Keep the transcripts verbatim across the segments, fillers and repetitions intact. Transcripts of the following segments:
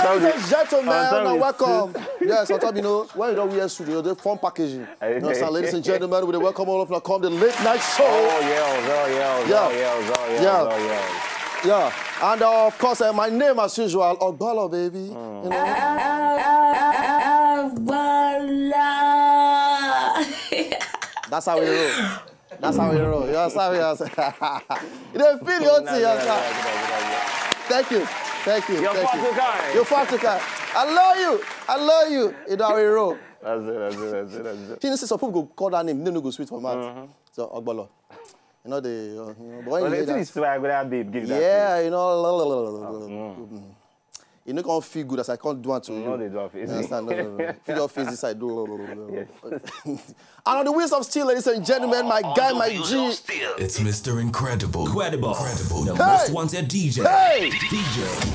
Ladies and gentlemen, now welcome. Yes, on top, you know, when you don't wear suit, you know, the fun packaging. You know, so, ladies and gentlemen, we welcome all of you come the late night show. Oh, yeah, oh, yeah, oh, yeah, oh, yeah, oh, yeah, oh, yeah, oh, yeah. Yeah. And uh, of course, uh, my name as usual, Ogbolo, baby. You know, that's how we roll. That's how we roll. You understand me? You don't feel your thing, you understand? Thank you. Thank you. You're far too kind. You're far too kind. I love you. I love you. You know how we roll. That's it, that's it, that's it, that's it. You know, see, some people go call that name, they no go sweet for mouth. So, Ogbolo. You know, they, uh, you know, but when you hear that, I go that babe, give that. Yeah, you know, you no come feel good as I can't do it to you. No, they do it. You understand? No, no, no. Feel your face inside. Yes. And on the wheels of steel, ladies and gentlemen, my guy, my G. It's Mister Incredible. Incredible. Incredible. The most wanted D J. Hey! D J.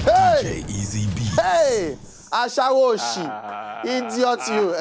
Hey! D J Easy Beats. Hey! Ashawo Oshi. Idiot you.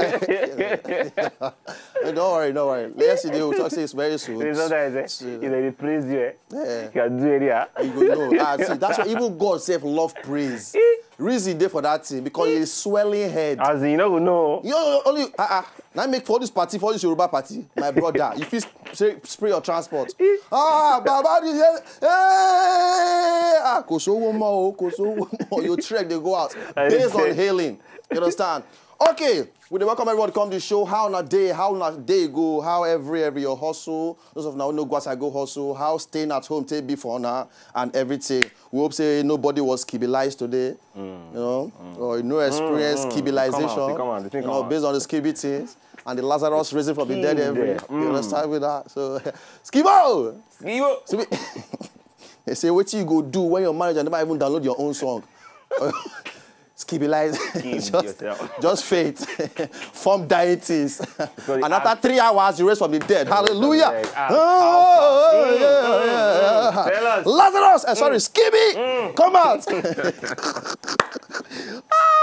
Hey, don't worry, don't worry. Yesterday we talk say it's very soon. Sometimes, eh, you know, they praise you, eh? Yeah. You can do it, yeah. You go know. Ah, see, that's why even God self love praise. Reason dey for that thing because you swelling head. As in, you no go know. You only uh, uh, now make for this party, for this Yoruba party, my brother. You fit spray, spray your transport. Ah, Baba, this, eh, eh, ah, kò sówó mọ́ o, kò sówó mọ́. Your trek they go out based on hailing. You understand? Okay, we dey welcome everyone come the show. How na day? How na day go? How every every your hustle? Those of now no go as I go hustle. How staying at home take be for now and everything. We hope say nobody was kibilized today. You know, or no experience kibilization. You know, based on the skibi things and the Lazarus raising from the dead. Every you understand with that. So, skibo, skibo. They say what you go do when your manager never even download your own song. Skibilize. Just, just faith. Form deities. And after three hours, you raise from the dead. Hallelujah. Lazarus, uh, sorry, Skibi, come out.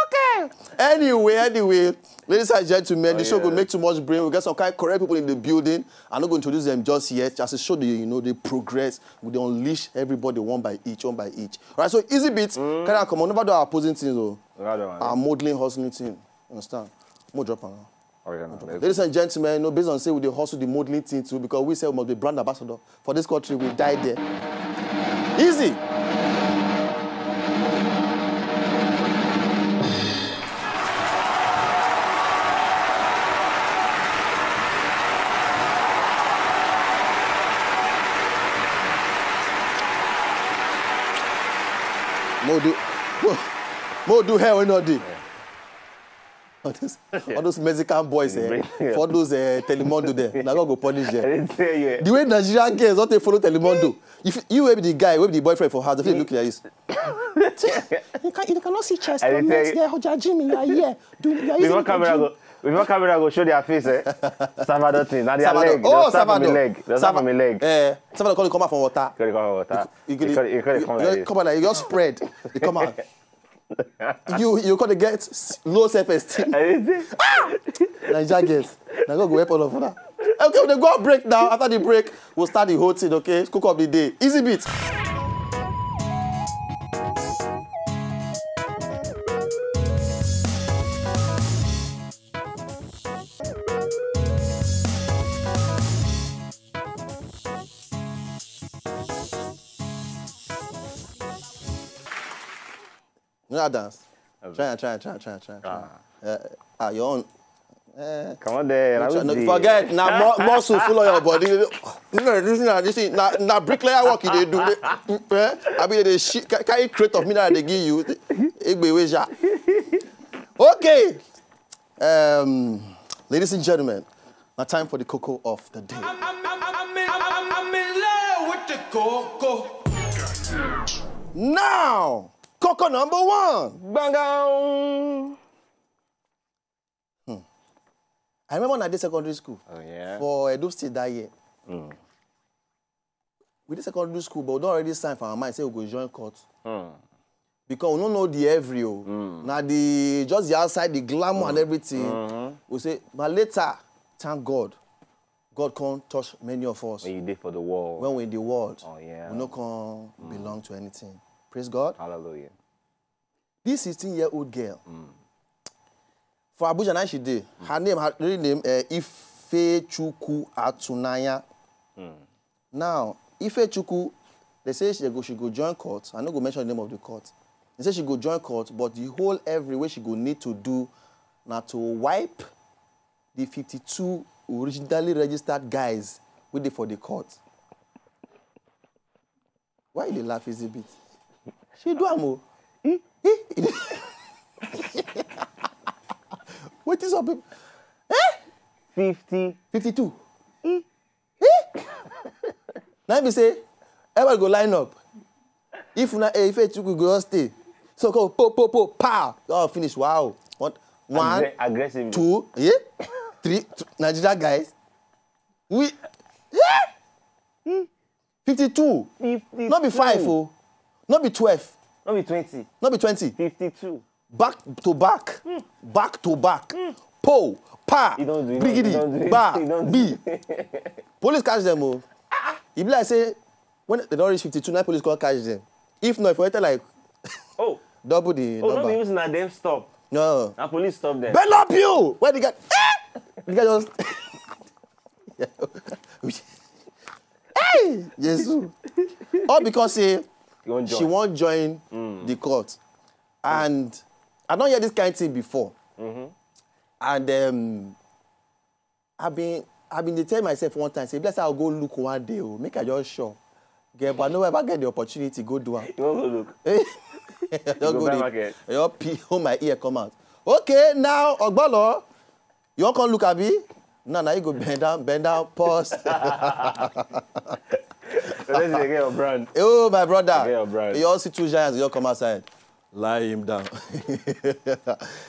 Okay. Anyway, anyway, ladies and gentlemen, the show go make too much brain. We got some kind of correct people in the building. I'm not going to introduce them just yet. Just to show the, you know, the progress. We dey unleash everybody one by each, one by each. All right, so Easy Beat, carry am come on. Never do our opposing things, though. Our modeling, hustling thing. Understand? Mo drop am now. Ladies and gentlemen, you know, based on say we dey hustle the modeling thing too, because we say we must be brand ambassador for this country, we die there. Easy. Mo do, mo, mo do hair wey no dey. All those, all those Mexican boys, eh, for those uh, Telemundo there, na God go punish them. I didn't tell you. The way Nigerian girls don't they follow Telemundo, if you will be the guy, will be the boyfriend for her, they feel look like this. You, can, you cannot see chest. I didn't tell you. There, Hoja Jimmy, you are here. Do you are using camera go? Before camera go show their face, eh? Salvador thing. Now their leg. Oh, Salvador. Leg. Salvador. Leg. Eh, Salvador call come out from water. Call come out from water. You, you, you, you come out like you just spread. You come out. You you gonna get low self esteem. Ah! Niger girls. Now go go help all of that. Okay, we go break now. After the break, we'll start the whole thing. Okay, cook up the day. Easy beat. You know how dance? Try and try and try and try and try. Try. Ah. Uh, ah, your own. Eh. Come on there. Forget now. Muscle full of your body. You know this thing. This thing. Now, now bricklayer work you dey do. Eh? I mean, they carry crate of mineral they give you. Egbe weja. Okay. Um, Ladies and gentlemen, now time for the cocoa of the day. I'm, I'm, I'm, I'm, in, I'm, I'm in love with the cocoa. Now, cocoa number one. Bang down. Hmm. I remember when I did secondary school. Oh, yeah. For Edo State that year. Mm. We did secondary school, but we don already sign for our mind say we go join cult. Hmm. Because we no know the every o. Mm. Na the, just the outside, the glamour and everything. Mm-hmm. We say, but later, thank God, God come touch many of us. When you did for the world. When we in the world, oh, yeah, we no come belong to anything. Praise God. Hallelujah. This sixteen-year-old girl, mm, for Abuja, now she dey. Mm. Her name, her real name, uh, Ifechukwu Atunanya. Mm. Now, Ifechukwu, they say she go, she go join court. I no go mention the name of the court. They say she go join court, but the whole every way she go need to do na to wipe the fifty-two originally registered guys wey dey for the court. Why you dey laugh, Easy Beat? She do am o. Eh? Eh? Wetin some people? Eh? Fifty. Fifty-two. Eh? Eh? Na im be say everybody go line up. If na, eh, if Ifechukwu go just stay. So go po, po, po, pow. Oh, finish. Wow. One, one, aggressive, two, eh? Three, two, Nigeria guys. We, eh? Hmm. Fifty-two. Fifty-two. No be five o. No be twelve. No be twenty. No be twenty. Fifty-two. Back to back. Hmm. Back to back. Hmm. Po, pa, e don do, e don do, brigidi, e don do, ba, e don do, bi. Police catch them o. E be like say when they don reach fifty-two, na police come catch them. If not, if we enter like, oh, double the, oh, number. No be even na dem stop. No. Na police stop them. Bell up you! Where the guy? Eh! The guy just Hey, Jesus. All because say she wan join the court. And I don hear this kind thing before. Mm-hmm. And, um, I been, I been dey tell myself one time, say, bless, I'll go look one day, oh, make I just sure. Get, but I no ever get the opportunity, go do am. You wan go look? Just go go buy dey, market. Just pee, hold my ear, come out. Okay, now, Ogbolo, you wan come look, abi? Now, now you go bend down, bend down, pause. So let's get your brand. Oh, my brother. Get your brand. You all see two giants, you all come outside. Lie him down.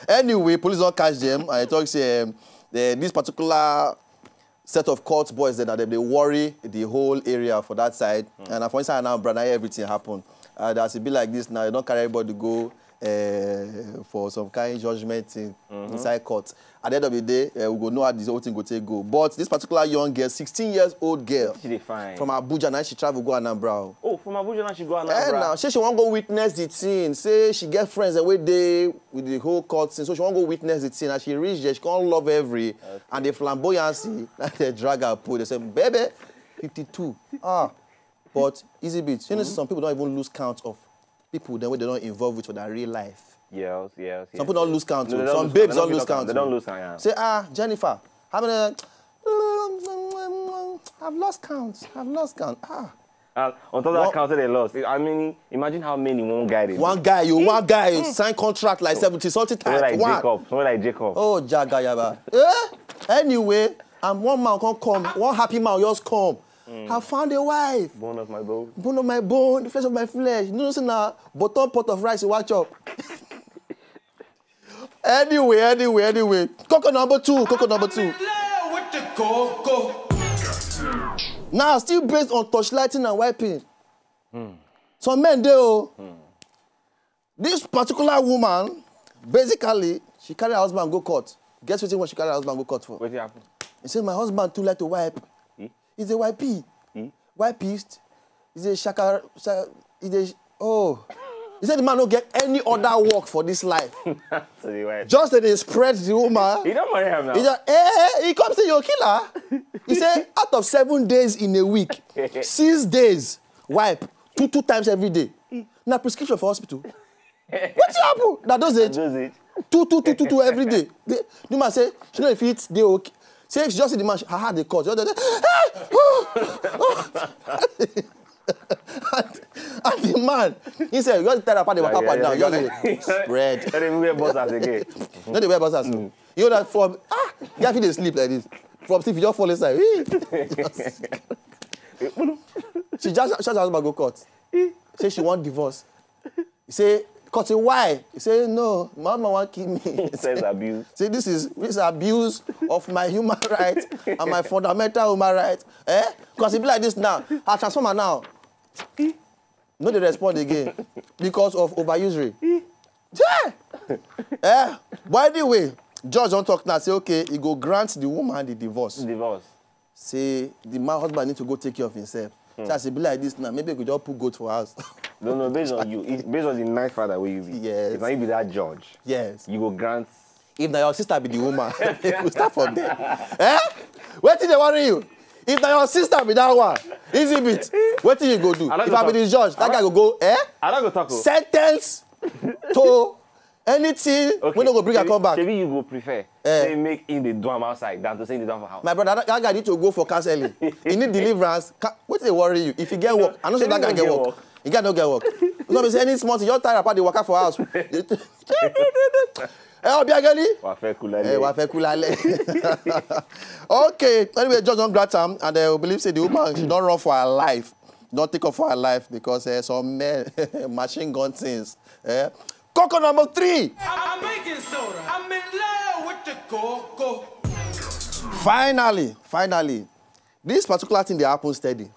Anyway, police don catch them, and they talk say, um, the, this particular set of cult boys that dem dey worry the whole area for that side. Mm. And for inside Anambra, na everything happen. And as e be like this now, they don carry everybody go, eh, for some kind judgment thing inside court. At the end of the day, eh, we go know how this whole thing go take go. But this particular young girl, sixteen years old girl, she dey fine, from Abuja, now she travel go Anambra o. Oh, from Abuja, now she go Anambra. Eh, now, say she wan go witness the thing. Say she get friends that wey dey with the whole court thing, so she wan go witness the thing. As she reach there, she come love every, okay, and the flamboyancy that they drag her put. They say, baby, fifty-two. Ah, but Easy Beat, you know, some people don't even lose count of people dem wey they don't involve with for their real life. Yes, yes, yes. Some people don't lose count. No, they don't lose count. Some babes don't lose count. They don't lose count, yeah. Say, ah, Jennifer, how many? I've lost count. I've lost count. Ah. And on top of that count, they lost. I mean, imagine how many one guy dey do. One guy, you, one guy, you sign contract like seventy something times. Someone like Jacob. Someone like Jacob. Oh, Jagayaba. Eh? Anyway, and one man come come. One happy man just come. Mm. I found a wife. Bone of my bone. Bone of my bone, flesh of my flesh. You know, say na bottom pot of rice you wan chop. Anyway, anyway, anyway. Coco number two, Coco number two. I'm in love with the coco. Now, still based on torchlighting and wiping. Hmm. Some men dey o. Hmm. This particular woman, basically, she carry her husband go court. Guess wetin she carry her husband go court for? Wetin happen? He say, my husband too like to wipe. Hmm? He's a Y P. Hmm? Wipist. He's a shaka, sha-, he's a, oh. He said the man no get any other work for this life. So the wife. Just that they spread the woman. He don't marry her now. He just, eh, eh, he comes to your killer. He said, out of seven days in a week, six days, wipe two, two times every day. Na prescription for hospital. Wetin happen? Na those age. Those age. Two, two, two, two, two every day. The, the man say, she no fit dey okay. Say, if she just see the man, she, her heart dey cut. Just dey, and, and the man, he said, you just tell her part the waka part now. Just dey spread. Don't even wear boxers again. No dey wear boxers o. Mm. You know that for, ah, Guy fit dey sleep like this. From sleep, you just fall inside. She just shout her husband go court. Say she want divorce. He say, "Court say why?" He say, "No, my husband wan kill me." Sex abuse. Say, "This is, this is abuse of my human right and my fundamental human right." Eh? Because e be like this now. Her transformer now no dey respond again because of overusury. Yeah. Eh? But anyway, judge don talk now, say, okay, he go grant the woman the divorce. Divorce. Say the man husband need to go take care of himself. Say, as e be like this now, maybe we go just put goat for house. No, no, based on you, it, based on the nice father wey you be. Yes. If na you be that judge, yes, you go grant. If na your sister be the woman, we start from there. Eh? Wetin dey worry you? If na your sister be that one, easy bit. Wetin you go do? I no go talk. If I be the judge, that guy go go, eh? I no go talk o. Sentence to anything wey no go bring her come back. Shebi you go prefer, eh, say make him dey do am outside than to say him dey do am for house. My brother, that, that guy need to go for counseling. He need deliverance. Wetin dey worry you? If he get work, I know say that guy get work. He get no get work. So be say any small thing, just tie wrapper, dey waka for house. Eh, Obiageli? Wa fẹ́ kú lálẹ́. Eh, wa fẹ́ kú lálẹ́. Okay, anyway, judge don grant am, and uh, we believe say the woman, she don run for her life. She don take off for her life because uh, some men, machine gun things. Eh? Coco number three. I'm making soda. I'm in love with the coco. Finally, finally, this particular thing dey happen steady.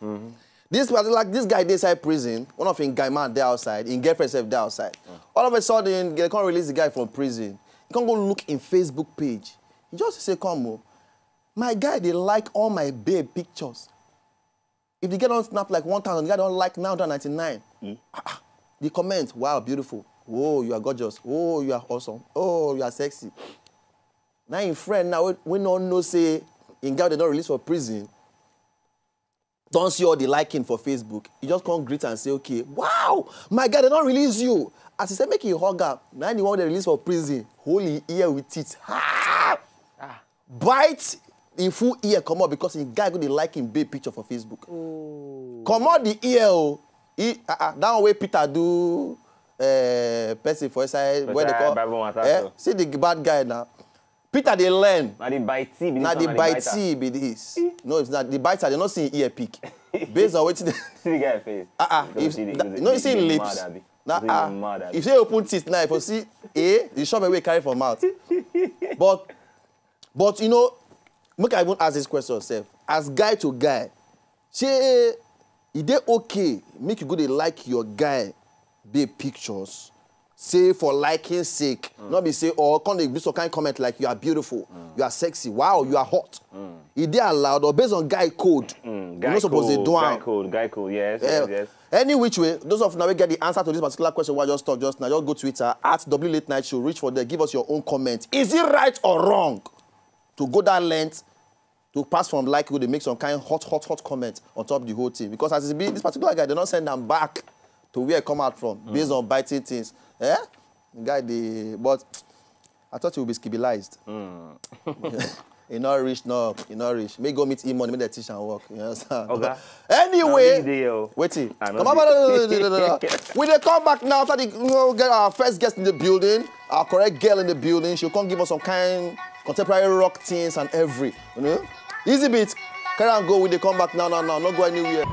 This particular, this guy dey inside prison. One of him guy man dey outside. Him girlfriend sef dey outside. All of a sudden, they come release the guy from prison. He come go look in Facebook page. He just say, "Come o, my guy dey like all my babe pictures. If the girl don snap like one thousand, the guy don like nine hundred ninety-nine." Ah, ah. The comment, "Wow, beautiful. Oh, you are gorgeous. Oh, you are awesome. Oh, you are sexy." Now him friend now wey, wey no know say him girl dey don release for prison don see all the liking for Facebook. He just come greet and say, "Okay, wow, my guy, they don release you." As he say make he hug am, na the one wey dey release for prison hold him ear with teeth. Ah! Bite him full ear comot because him guy go dey like him babe picture for Facebook. Comot the ear o. He, ah, ah, that one wey Peter do, eh, person for inside, where they call, Bible matter, eh, so. See the bad guy now. Peter dey learn. Na the bitey be this. Na the bitey be this. No, it's not the biter. They no see him ear pick. Based on wetin they see the guy face. Ah, ah. If, no, you see him lips. Nah, ah. If you open teeth now, if you see, eh, the shop wey carry for mouth. But, but you know, make I even ask this question sef. As guy to guy, shey e dey okay make you go dey like your guy babe pictures? Say for liking sake, no be say, or come dey do some kind comment like, "You are beautiful, you are sexy, wow, you are hot." E dey allowed, or based on guy code, you no suppose dey do am. Guy code, guy code, yes, yes, yes. Any which way, those of una wey get the answer to this particular question wey I just talk just now, just go Twitter at W Late Night Show, reach for there, give us your own comment. Is it right or wrong to go that length to pass from like go dey make some kind hot, hot, hot comment on top the whole thing? Because as e be, this particular guy, they no send am back to where e come out from based on biting things. Eh? The guy dey, but I thought he would be skibilized. E no reach, no, e no reach. Make go meet him money, make dem teach am work. You understand? Oga. Anyway, wetin? Come on, we dey come back now after the, we get our first guest in the building, our correct girl in the building. She'll come give us some kind contemporary rock things and every, you know? Easy beat. Carry and go. We dey come back now, now, now. No go anywhere.